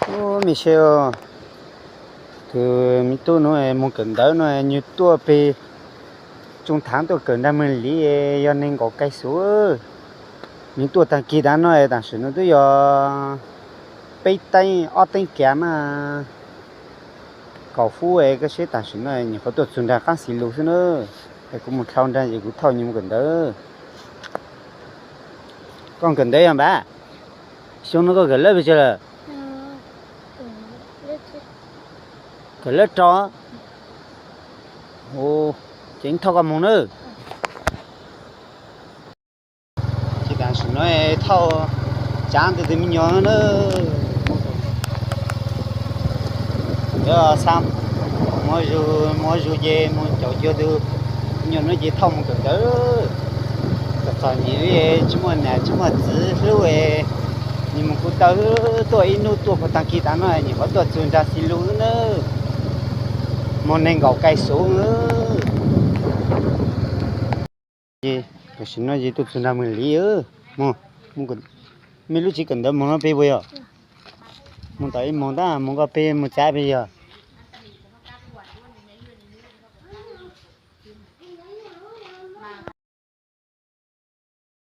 Ub, me seb, tus me tub no moog kawm ntawv no nyuag tuaj peg Tsoo Thaav tuaj kawm nraag Moog Liv, yog neeg nkaum kais xuv. Nws tuaj taag kig taag no, taam sim no twb yog peb teev ob teev kav mas kaum fub. Koj seb taam sim no nyuam qhuav tuaj txug nraag qaab xis lug xwb na. Es kuv moog dlhau nraag es kuv thauj nws moog kawm ntawv. Koj kawm ntawv yog npaam? Xyoo no koj kawm lab pes tsawg lawm? Kawm lab rau. Ces thauj koj moog nawb. Ces taam sim no thauj tsaav ntawm tus me nyuam na. Yuav xa, muab zug, muab zug ces moog caum cuag tus me nyuam no ces thauj moog kawm ntawv. Txom txom nyem li, tsi muaj nam tsi muaj txiv hlub, nws moog kuv taw tuaj ib nub tuaj puag taag kig taag no nyuam qhuav tuaj txug nraag xis lug na. Moog neeg nkaum kais xuv. Ces tam sim no ces tuaj txug nraag Moog Liv. Moog, mej lub tsev kawm ntawv moog no peg puas yog? Moog tom ib moog tab moog koj peg moog txav peg yog?